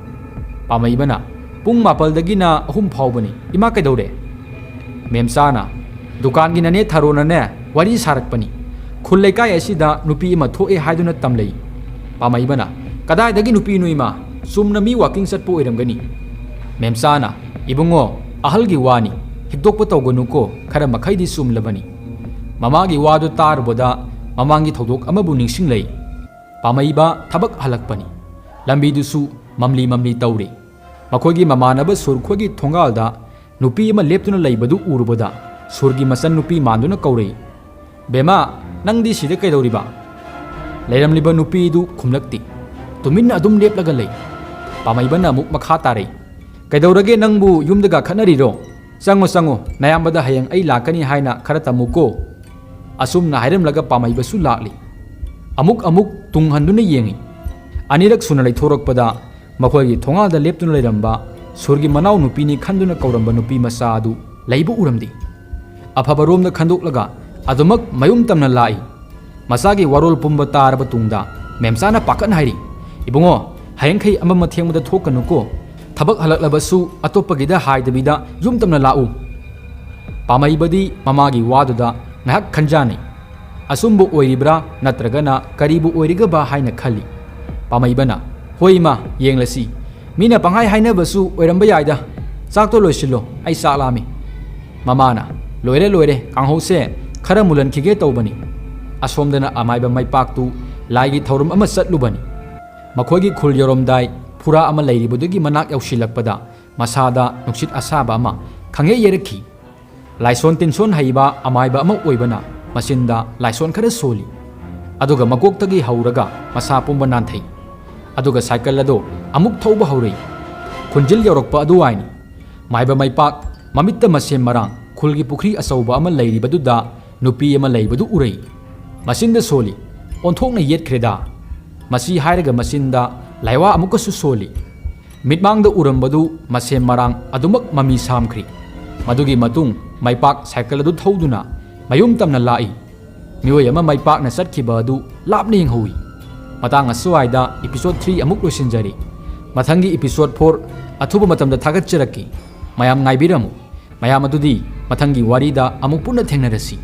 ꯄꯥꯃꯩꯕꯅ, "ꯄꯨꯡ ꯃꯥꯄꯜꯗꯒꯤꯅ ꯑꯍꯨꯝ ꯐꯥꯎꯕꯅꯤ꯫ ꯏꯃꯥ ꯀꯩꯗꯧꯔꯦ?" ꯃꯦꯝꯆꯥꯅ, "ꯗꯨꯀꯥꯟꯒꯤ ꯅꯅꯦ ꯊꯥꯔꯣꯅꯅꯦ ꯋꯥꯔꯤ ꯁꯥꯔꯛꯄꯅꯤ꯫ ꯈꯨꯜ ꯂꯩꯀꯥꯏ ꯑꯁꯤꯗ ꯅꯨꯄꯤ ꯑꯃ ꯊꯣꯛꯑꯦ ꯍꯥꯏꯗꯨꯅ ꯇꯝꯂꯩ꯫" ꯄꯥꯃꯩꯕꯅ, "ꯀꯗꯥꯏꯗꯒꯤ ꯅꯨꯄꯤꯅꯣ ꯏꯃꯥ? ꯆꯨꯝꯅ ꯃꯤ ꯋꯥꯀꯤꯡ ꯆꯠꯄ ꯑꯣꯏꯔꯝꯒꯅꯤ꯫" ꯃꯦꯝꯆꯥꯅ, "ꯏꯕꯨꯡꯉꯣ, ꯑꯍꯜꯒꯤ ꯋꯥꯅꯤ, ꯍꯤꯛꯇꯣꯛꯄ ꯇꯧꯒꯅꯨꯀꯣ, ꯈꯔ ꯃꯈꯩꯗꯤ ꯆꯨꯝꯂꯕꯅꯤ꯫" ꯃꯃꯥꯒꯤ ꯋꯥꯗꯨ ꯇꯥꯔꯨꯕꯗ ꯃꯃꯥꯡꯒꯤ ꯊꯧꯗꯣꯛ ꯑꯃꯕꯨ ꯅꯤꯡꯁꯤꯡꯂꯩ꯫ ꯄꯥꯃꯩꯕ ꯊꯕꯛ ꯍꯜꯂꯛꯄꯅꯤ꯫ ꯂꯝꯕꯤꯗꯨꯁꯨ ꯃꯝꯂꯤ ꯃꯝꯂꯤ ꯇꯧꯔꯤ꯫ ꯃꯈꯣꯏꯒꯤ ꯃꯃꯥꯟꯅꯕ ꯁꯨꯔ ꯈꯣꯏꯒꯤ ꯊꯣꯡꯒꯥꯜꯗ ꯅꯨꯄꯤ ꯑꯃ ꯂꯦꯞꯇꯨꯅ ꯂꯩꯕꯗꯨ ꯎꯔꯨꯕꯗ ꯁꯨꯔꯒꯤ ꯃꯆꯟ ꯅꯨꯄꯤ ꯃꯥꯟꯗꯨꯅ ꯀꯧꯔꯛꯏ, "ꯕꯦꯝꯃ, ꯅꯪꯗꯤ ꯁꯤꯗ ꯀꯩꯗꯧꯔꯤꯕ?" ꯂꯩꯔꯝꯂꯤꯕ ꯅꯨꯄꯤꯗꯨ ꯈꯨꯝꯂꯛꯇꯦ꯫ ꯇꯨꯃꯤꯟꯅ ꯑꯗꯨꯝ ꯂꯦꯞꯂꯒ ꯂꯩ꯫ ꯄꯥꯃꯩꯕꯅ ꯑꯃꯨꯛ ꯃꯈꯥ ꯇꯥꯔꯛꯏ, "ꯀꯩꯗꯧꯔꯒꯦ, ꯅꯪꯕꯨ ꯌꯨꯝꯗꯒ ꯈꯠꯅꯔꯤꯔꯣ? ꯆꯪꯉꯣ, ꯆꯪꯉꯣ, ꯅꯌꯥꯝꯕꯗ ꯍꯌꯦꯡ ꯑꯩ ꯂꯥꯛꯀꯅꯤ ꯍꯥꯏꯅ ꯈꯔ ꯇꯝꯃꯨꯀꯣ꯫" ꯑꯁꯨꯝꯅ ꯍꯥꯏꯔꯝꯂꯒ ꯄꯥꯃꯩꯕꯁꯨ ꯂꯥꯛꯂꯤ꯫ ꯑꯃꯨꯛ ꯑꯃꯨꯛ ꯇꯨꯡ ꯍꯟꯗꯨꯅ ꯌꯦꯡꯉꯤ꯫ ꯑꯅꯤꯔꯛ ꯁꯨꯅ ꯂꯩꯊꯣꯔꯛꯄꯗ ꯃꯈꯣꯏꯒꯤ ꯊꯣꯡꯒꯥꯜꯗ ꯂꯦꯞꯇꯨꯅ ꯂꯩꯔꯝꯕ ꯁꯨꯔꯒꯤ ꯃꯅꯥꯎ ꯅꯨꯄꯤꯅꯤ ꯈꯟꯗꯨꯅ ꯀꯧꯔꯝꯕ ꯅꯨꯄꯤ ꯃꯆꯥ ꯑꯗꯨ ꯂꯩꯕ ꯎꯔꯝꯗꯦ꯫ ꯑꯐꯕꯔꯣꯝꯗ ꯈꯟꯗꯣꯛꯂꯒ ꯑꯗꯨꯃꯛ ꯃꯌꯨꯝ ꯇꯝꯅ ꯂꯥꯛꯏ꯫ ꯃꯆꯥꯒꯤ ꯋꯥꯔꯣꯜ ꯄꯨꯝꯕ ꯇꯥꯔꯕ ꯇꯨꯡꯗ ꯃꯦꯝꯆꯥꯅ ꯄꯥꯈꯠꯅ ꯍꯥꯏꯔꯤ, "ꯏꯕꯨꯡꯉꯣ, ꯍꯌꯦꯡꯈꯩ ꯑꯃꯝ ꯑꯊꯦꯡꯕꯗ ꯊꯣꯛꯀꯅꯨꯀꯣ꯫ ꯊꯕꯛ ꯍꯜꯂꯛꯂꯕꯁꯨ ꯑꯇꯣꯞꯄꯒꯤꯗ ꯍꯥꯏꯗꯕꯤꯗ ꯌꯨꯝ ꯇꯝꯅ ꯂꯥꯛꯎ꯫" ꯄꯥꯃꯩꯕꯗꯤ ꯃꯃꯥꯒꯤ ꯋꯥꯗꯨꯗ ꯉꯥꯏꯍꯥꯛ ꯈꯟꯖꯥꯟꯅꯩ꯫ ꯑꯆꯨꯝꯕ ꯑꯣꯏꯔꯤꯕ꯭ꯔꯥ ꯅꯠꯇ꯭ꯔꯒꯅ ꯀꯔꯤꯕꯨ ꯑꯣꯏꯔꯤꯒꯕ ꯍꯥꯏꯅ ꯈꯜꯂꯤ꯫ ꯄꯥꯃꯩꯕꯅ, "ꯍꯣꯏ ꯏꯃꯥ, ꯌꯦꯡꯂꯁꯤ꯫ ꯃꯤꯅ ꯄꯪꯍꯥꯏ ꯍꯥꯏꯅꯕꯁꯨ ꯑꯣꯏꯔꯝꯕ ꯌꯥꯏꯗ꯫ ꯆꯥꯛꯇꯣ ꯂꯣꯏꯁꯤꯜꯂꯣ, ꯑꯩ ꯆꯥꯛ ꯂꯥꯝꯃꯤ꯫" ꯃꯃꯥꯅ, "ꯂꯣꯏꯔꯦ, ꯂꯣꯏꯔꯦ, ꯀꯥꯡꯍꯧꯁꯦ ꯈꯔ ꯃꯨꯜꯍꯟꯈꯤꯒꯦ ꯇꯧꯕꯅꯤ꯫" ꯑꯁꯣꯝꯗꯅ ꯑꯃꯥꯏꯕ ꯃꯩꯄꯥꯛꯇꯨ ꯂꯥꯏꯒꯤ ꯊꯧꯔꯝ ꯑꯃ ꯆꯠꯂꯨꯕꯅꯤ꯫ ꯃꯈꯣꯏꯒꯤ ꯈꯨꯜ ꯌꯧꯔꯝꯗꯥꯏ ꯐꯨꯔꯥ ꯑꯃ ꯂꯩꯔꯤꯕꯗꯨꯒꯤ ꯃꯅꯥꯛ ꯌꯧꯁꯤꯜꯂꯛꯄꯗ ꯃꯁꯥꯗ ꯅꯨꯡꯁꯤꯠ ꯑꯁꯥꯕ ꯑꯃ ꯈꯪꯌꯩ ꯌꯩꯔꯛꯈꯤ꯫ ꯂꯥꯏꯁꯣꯟ ꯇꯤꯟꯁꯣꯟ ꯍꯩꯕ ꯑꯃꯥꯏꯕ ꯑꯃ ꯑꯣꯏꯕꯅ ꯃꯆꯤꯟꯗ ꯂꯥꯏꯁꯣꯟ ꯈꯔ ꯁꯣꯜꯂꯤ꯫ ꯑꯗꯨꯒ ꯃꯀꯣꯛꯇꯒꯤ ꯍꯧꯔꯒ ꯃꯁꯥ ꯄꯨꯝꯕ ꯅꯥꯟꯊꯩ꯫ ꯑꯗꯨꯒ ꯁꯥꯏꯀꯜ ꯑꯗꯣ ꯑꯃꯨꯛ ꯊꯧꯕ ꯍꯧꯔꯛꯏ꯫ ꯈꯨꯟꯖꯤꯜ ꯌꯧꯔꯛꯄ ꯑꯗꯨꯋꯥꯏꯅꯤ꯫ ꯃꯥꯏꯕ ꯃꯩꯄꯥꯛ ꯃꯃꯤꯠꯇ ꯃꯁꯦꯝ ꯃꯔꯥꯡ ꯈꯨꯜꯒꯤ ꯄꯨꯈ꯭ꯔꯤ ꯑꯆꯧꯕ ꯑꯃ ꯂꯩꯔꯤꯕꯗꯨꯗ ꯅꯨꯄꯤ ꯑꯃ ꯂꯩꯕꯗꯨ ꯎꯔꯛꯏ꯫ ꯃꯆꯤꯟꯗ ꯁꯣꯜꯂꯤ꯫ ꯑꯣꯟꯊꯣꯛꯅ ꯌꯦꯠꯈ꯭ꯔꯦꯗ꯫ ꯃꯁꯤ ꯍꯥꯏꯔꯒ ꯃꯆꯤꯟꯗ ꯂꯥꯏꯋꯥ ꯑꯃꯨꯛꯀꯁꯨ ꯁꯣꯜꯂꯤ꯫ ꯃꯤꯠꯃꯥꯡꯗ ꯎꯔꯝꯕꯗꯨ ꯃꯁꯦꯝ ꯃꯔꯥꯡ ꯑꯗꯨꯃꯛ ꯃꯃꯤ ꯁꯥꯝꯈ꯭ꯔꯤ꯫ ꯃꯗꯨꯒꯤ ꯃꯇꯨꯡ ꯃꯩꯄꯥꯛ ꯁꯥꯏꯀꯜ ꯑꯗꯨ ꯊꯧꯗꯨꯅ ꯃꯌꯨꯝ ꯇꯝꯅ ꯂꯥꯛꯏ꯫ ꯃꯤꯑꯣꯏ ꯑꯃ ꯃꯩꯄꯥꯛꯅ ꯆꯠꯈꯤꯕ ꯑꯗꯨ ꯂꯥꯞꯅ ꯌꯦꯡꯍꯧꯏ꯫ ꯃꯇꯥꯡ ꯑꯁꯨꯋꯥꯏꯗ episode three ꯑꯃꯨꯛ ꯂꯣꯏꯁꯤꯟꯖꯔꯤ꯫ ꯃꯊꯪꯒꯤ episode four ꯑꯊꯨꯕ ꯃꯇꯝꯗ ꯊꯥꯒꯠꯆꯔꯛꯀꯦ꯫ ꯃꯌꯥꯝ ꯉꯥꯏꯕꯤꯔꯝꯃꯨ꯫ ꯃꯌꯥꯝ ꯑꯗꯨꯗꯤ ꯃꯊꯪꯒꯤ ꯋꯥꯔꯤꯗ ꯑꯃꯨꯛ ꯄꯨꯟꯅ ꯊꯦꯡꯅꯔꯁꯤ꯫